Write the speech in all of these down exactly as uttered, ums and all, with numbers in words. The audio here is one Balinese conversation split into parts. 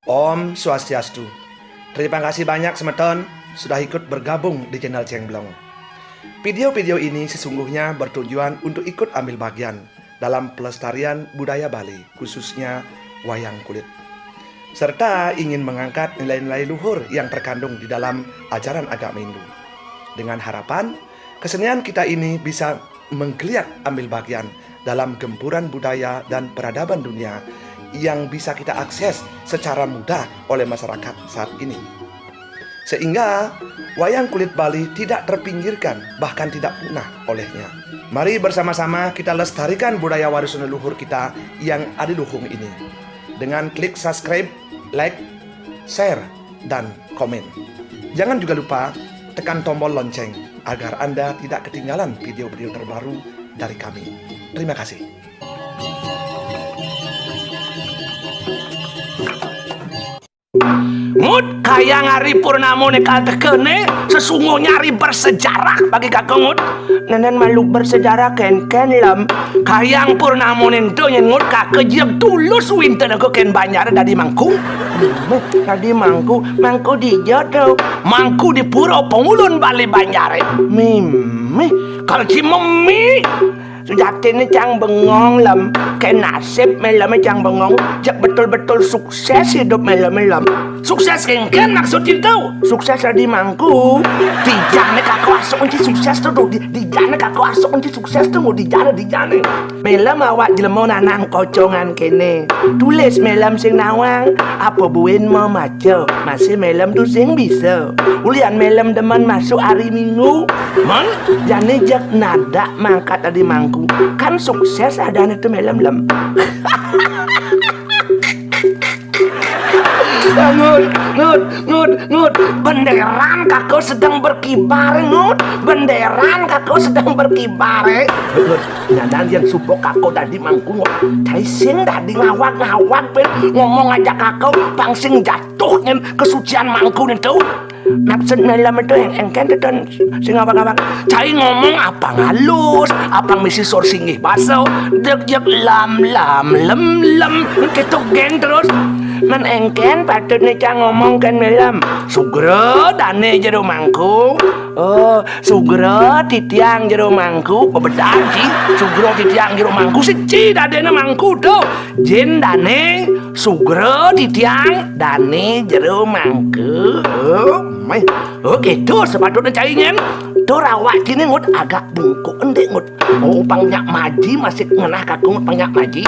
Om Swastiastu. Terima kasih banyak semeton sudah ikut bergabung di channel Cengblong. Video-video ini sesungguhnya bertujuan untuk ikut ambil bagian dalam pelestarian budaya Bali, khususnya wayang kulit. Serta ingin mengangkat nilai-nilai luhur yang terkandung di dalam ajaran agama Hindu. Dengan harapan, kesenian kita ini bisa menggeliat ambil bagian dalam gempuran budaya dan peradaban dunia yang bisa kita akses secara mudah oleh masyarakat saat ini. Sehingga wayang kulit Bali tidak terpinggirkan, bahkan tidak punah olehnya. Mari bersama-sama kita lestarikan budaya warisan leluhur kita yang adiluhung ini dengan klik subscribe, like, share, dan komen. Jangan juga lupa tekan tombol lonceng agar Anda tidak ketinggalan video-video terbaru dari kami. Terima kasih. Ngut, kayang hari purnama ne kal tekene, sesungguhnya hari bersejarah bagi kakang, Ngut. Nenen malu bersejarah kenken, Lem. Kayang purnama ne ento nyen, Ngut, kaka jeg tulus winten aku ken Banjar dadi mangku. Meh, dadi mangku, mangku dija to? Mangku di Pura Pangulun Bali Banjare. Mimih, kal ci memi. Sujatine cang bengong, Lem. Ken nasib Melem cang bengong. Jeg betul-betul sukses hidup Melem, Lem. Sukses kenken maksud itu? Sukses dadi mangku. Dijane kaka asok kunci sukses to, di, dijane kaka asok kunci sukses to, mau dijane, dijane. Melem awak jelema nanang kocongan kene. Tulis Melem sing nawang, apa buin memaca, masih Melem tu sing bisa. Ulian Melem demen masuk hari Minggu. Man, jane jeg nadak mangkat dadi mangku. Kan sukses adane tu Melem, Lem. Ngut, Ngut, Ngut, Ngut. Benderan kaka sedang berkibar, Ngut. Benderan kaka sedang berkibar, eh. Ngut, Ngut. Nyanan yang supo kaka dadi mangku, Ngut. Cai sing dadi ngawag-ngawag, pen ngomong aja kaka, pang sing jatuh nyen kesucian mangku nitu. Maksud Melem itu eng-, engken teton sing ngawag-ngawag. Cai ngomong apang halus, apang misi sor singgih basa. Dek jek lam lam lem lem. Ketu gen terus. Men engken patut ne cang ngomong ken Melem. Sugra dane jero mangku. Oh, sugra titiang jero mangku. Bebedan ci. Sugra titiang jero mangku. Siji dadene mangku to. Jin dane, sugra titiang dane jero mangku. Oh, meh. Oh, gitu sepatutnya cai nyen. Tur awak kini, Ngut, agak bungkuk ende, Ngut. Oh, pang nyak maji masih ngenah kaka, Ngut, pang nyak maji.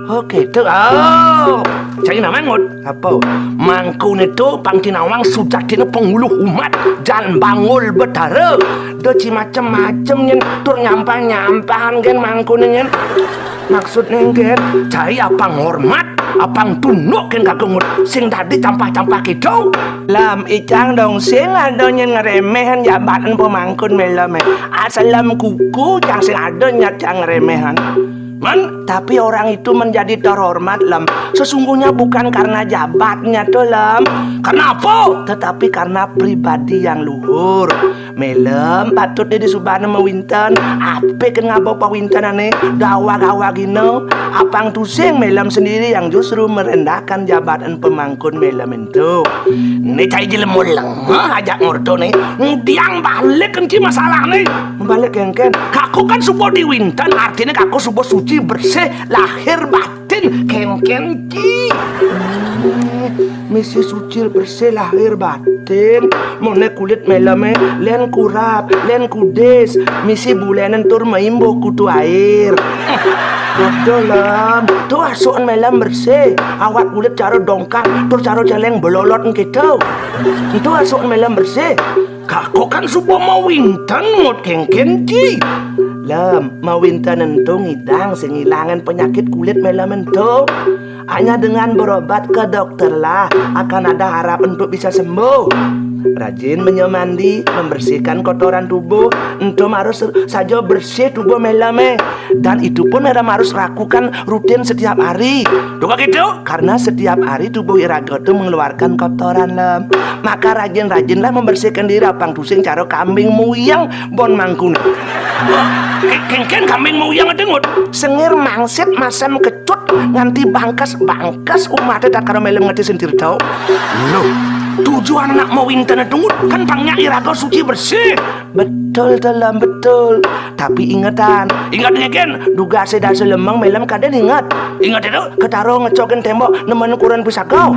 Oh, gitu. Oh, cai nama, Ngut? Apa? Mangku nitu pang tinawang sujatine penguluh umat, jan bangul betara. Do ci macem-macem nyen, tur nyampah-nyampahan gen mangku nyen. Maksudne engken, cai apang hormat, apang tunduk ken kaka, Ngut, sing dadi campah-campah kito. Lam, icang dong sing ada nyen ngeremehan jabatan pemangkun Melem, eh. Asal Lem kuku, cang sing ada nyat cang ngeremehan. Man, tapi orang itu menjadi terhormat, Lem. Sesungguhnya bukan karena jabatnya tuh, Lem. Karena apa? Tetapi karena pribadi yang luhur. Melem patut deh disubana mawinten. Ape ken ngaba pawintenane? Dawag-awagina. Apang tusing Melem sendiri yang justru merendahkan jabatan pemangkun Melem ento. Ne cai jelema lengeh ajak ngorto ne. Ngudiang balik enti masalah ne. Balik engken. Kaka kan suba diwinten, artine kaka suba suci bersih lahir batin. Tin, kenken ci. Misi suci bersih lahir batin. Mone kulit Meleme len kurap, len kudes. Misi bulenen tur maimbuh kutu air. Aduh, Lem. Tuh asukan Melem bersih. Awak kulit cara dongkang, tur cara celeng belolot engke tuh. Itu asukan Melem bersih. Kaka kan suba mawinten, Ngut, kenken ci. Lem, mawinten ento ngidang sing ngilangan penyakit kulit Melem ento. Hanya dengan berobat ke dokter lah akan ada harap untuk bisa sembuh. Rajin menyemandi, membersihkan kotoran tubuh, ento harus saja bersih tubuh Meleme. Dan itu pun Melem harus lakukan rutin setiap hari. Tuh begitu? Karena setiap hari tubuh iraga itu mengeluarkan kotoran, Lem. Maka rajin-rajinlah membersihkan diri, apang tusing cara kambing muyang bon mangkune. Ke-, kenken kambing muyang ade, Ngut? Sengir mangsit masem kecut nganti bangkas Pangkes umaté tak karo mélem ngerti sing tirta. Lho, tujuan anak mawinten itu, Ngut, kan pang nyak iraga suci bersih. Betul to, Lem, betul. Tapi ingetan. Inget ngéngkén? Dugasé dasa lemeng mélem kadén inget. Inget itu? Ketara ngecogin témbok nemen kuren pisaga.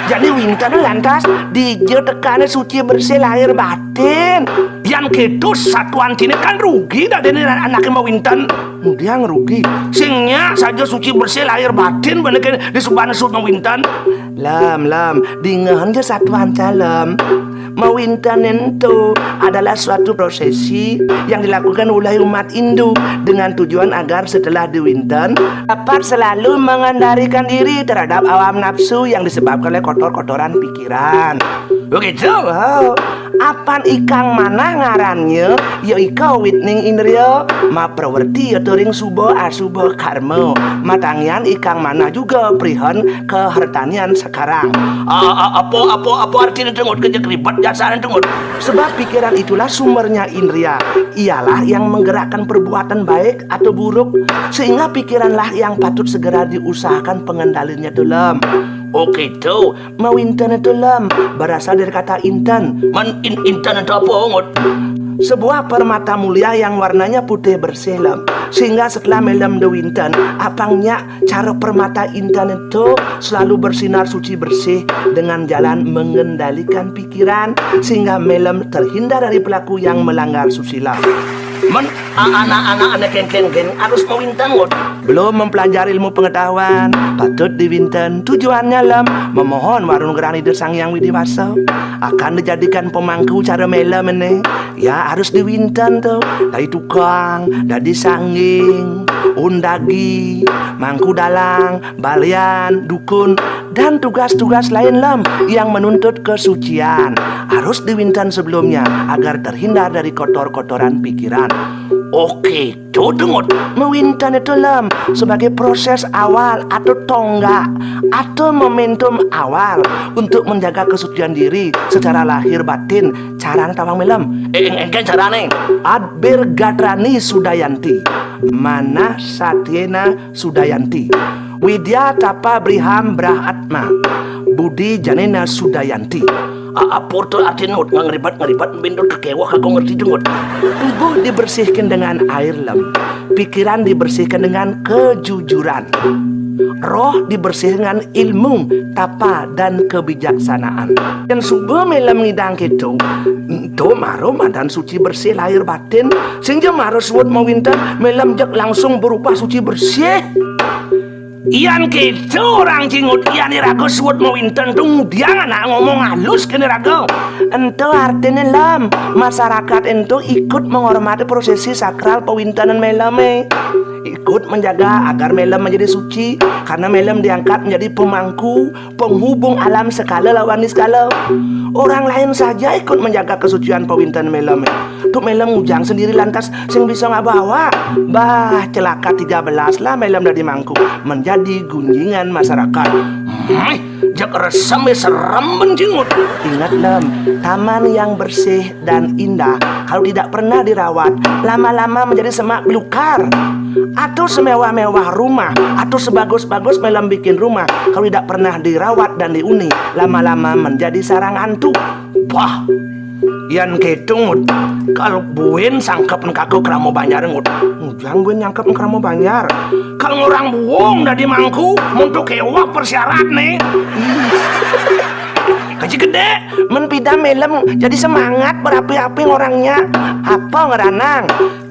Jani winten lantas dija tekané suci bersih lahir batin. Yan kéto satuan ciné kan rugi dadéné anaké mawinten. Ngudiang rugi? Sing nyak saja suci bersih lahir batin, beneké disubané suud mawinten. Lem, Lem, dingehang ja satuan ca, Lem. Mawinten ento adalah suatu prosesi yang dilakukan oleh umat Hindu dengan tujuan agar setelah diwinten dapat selalu mengendalikan diri terhadap hawa nafsu yang disebabkan oleh kotor-kotoran pikiran. Begitu? Oh, apan ikang manah ngarannya, ya ika witning indria, maprawerti ya turing suba asuba karma. Matangian ikang manah juga prihon kehartanian sekarang. Ah, ah, apa, apa, apa artinya, Dengut? Kejek ribet jasané, Dengut. Sebab pikiran itulah sumbernya indria. Ialah yang menggerakkan perbuatan baik atau buruk, sehingga pikiranlah yang patut segera diusahakan pengendalinya, to, Lem. Oke, to. Mawinten to, Lem, berasal dari kata inten. Men in, inten to apa, Ngut? Sebuah permata mulia yang warnanya putih bersih, Lem. Sehingga setelah mélem da winten, apang nyak cara permata inten itu selalu bersinar suci bersih dengan jalan mengendalikan pikiran sehingga mélem terhindar dari pelaku yang melanggar susila. Men a-, anak-anak anak kéngkén gén harus mawinten, Ngut. Belum mempelajari ilmu pengetahuan, patut diwinten. Tujuannya, Lem, memohon warunugrahan Ida Sang Hyang Widi Wasa. Akan dijadikan pemangku cara mélem ini. Ya, harus diwinten to. Dadi tukang, dadi sangging, undagi, mangku dalang, balian, dukun, dan tugas-tugas lain, Lem, yang menuntut kesucian. Harus diwinten sebelumnya agar terhindar dari kotor-kotoran pikiran. Oke, to, Dengut. Mawinten to, Lem, sebagai proses awal atau tonggak atau momentum awal untuk menjaga kesucian diri secara lahir batin. Carané tawang mélem. Eh, éng-, éngkén carané. Adbir Gatrani Sudayanti, Manah Satyena Sudayanti, Widya Tapa Briham Brahatma, Budi Janena Sudayanti. A-, apa to artiné, Ngut? Ngribet-ngribet, mbin to kekéweh kagak ngerti, Dengut. Tubuh dibersihkan dengan air, Lem. Pikiran dibersihkan dengan kejujuran. Roh dibersihkan dengan ilmu, tapa, dan kebijaksanaan. Yén suba mélem ngidang kéto, ento mara madan suci bersih lahir batin. Sing ja mara suud mawinten, mélem jeg langsung berubah suci bersih. Yan kéto, Rang Cingut, yan iraga suud mawinten to ngudiang anak ngomong halus kén iraga. Ento artiné, Lem, masyarakat ento ikut menghormati prosesi sakral pawintenan mélemé. Ikut menjaga agar mélem menjadi suci, karena mélem diangkat menjadi pemangku, penghubung alam sekala lawan niskala. Orang lain saja ikut menjaga kesucian pawinten mélem. Tuk mélem ngujang sendiri lantas sing bisa ngabawa. Bah, celaka tiga belas lah mélem dadi mangku. Menjadi gunjingan masyarakat. Hmm, jak resem ya serem, Cingut. Ingat, Lem, taman yang bersih dan indah, kalau tidak pernah dirawat, lama-lama menjadi semak belukar. Atau semewah-mewah rumah, atau sebagus-bagus mélem bikin rumah, kalau tidak pernah dirawat dan diuni, lama-lama menjadi sarang hantu. Wah, yan kéto, Ngut. Kalau buin sangkep kagak krama banjar, Ngut. Ngujang buin nyangkep krama banjar. Kalau orang buung dadi mangku, mun to kéweh persyaraté. Gaji gedé. Men pidan mélem jadi semangat berapi-api ngorangnya. Apa ngeranang?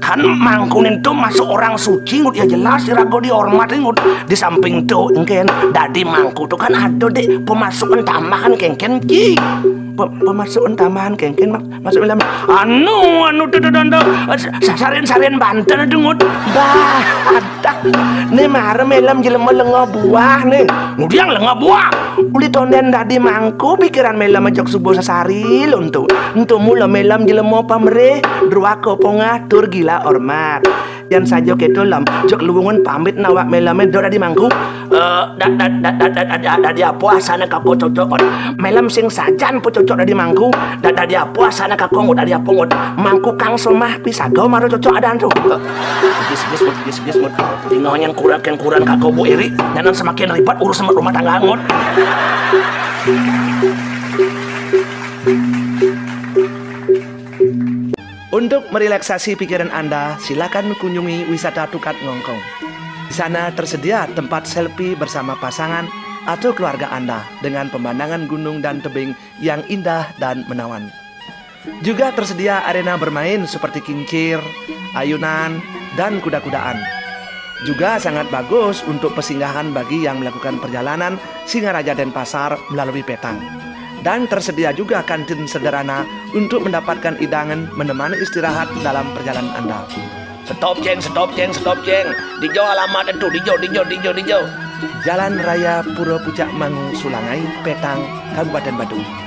Kan mangku ento masuk orang suci, Ngut, ya jelas iraga dihormati, Ngut. Di samping to, éngkén, dadi mangku to kan ada, Dik, pemasukan tambahan kéngkén, Ci. Pe-, pemasukan tambahan kéngkén, Mak? Masuk mélem. Anu, anu, tuh, tuh, tuh, tuh. Sa-, sarin, sarin banten itu, Ngut. Bah, adah. Né mara mélem jelema lenga buah né. Ngudiang lenga buah. Uli tondén dadi mangku, pikiran mélem ajak suba sasari lonto. Ento mula mélem jelema pamrih, druaka pongah, tur gila hormat. Yan saja kéto, Lem. Jek luwungan pamit nawak Melem, dok dadi mangku. Eh, da, da, da, da, da, da, da, dadi apa asana kako cocok, kon? Melem sing sajan po cocok dadi mangku. Da, dadi apa asana kako, ngut, dadi apa, ngut? Mangku kang somah pisaga mara cocok adan to. Gis, gis, ngut, gis, gis, ngut. Dina nyang kurang, kén kurang kako Bu Eri, nyanan semakin ribet urusan rumah tangga, ngut. Untuk merelaksasi pikiran Anda, silakan kunjungi wisata Tukat Ngongkong. Di sana tersedia tempat selfie bersama pasangan atau keluarga Anda dengan pemandangan gunung dan tebing yang indah dan menawan. Juga tersedia arena bermain seperti kincir, ayunan, dan kuda-kudaan. Juga sangat bagus untuk pesinggahan bagi yang melakukan perjalanan Singaraja Denpasar melalui Petang. Dan tersedia juga kantin sederhana untuk mendapatkan hidangan menemani istirahat dalam perjalanan Anda. Stop, Ceng, stop, Ceng, stop, Ceng. Dijo alamat itu, dijo, dijo, dijo, dijo. Jalan Raya Pura Pucak Mangu, Sulangai, Petang, Kabupaten Badung.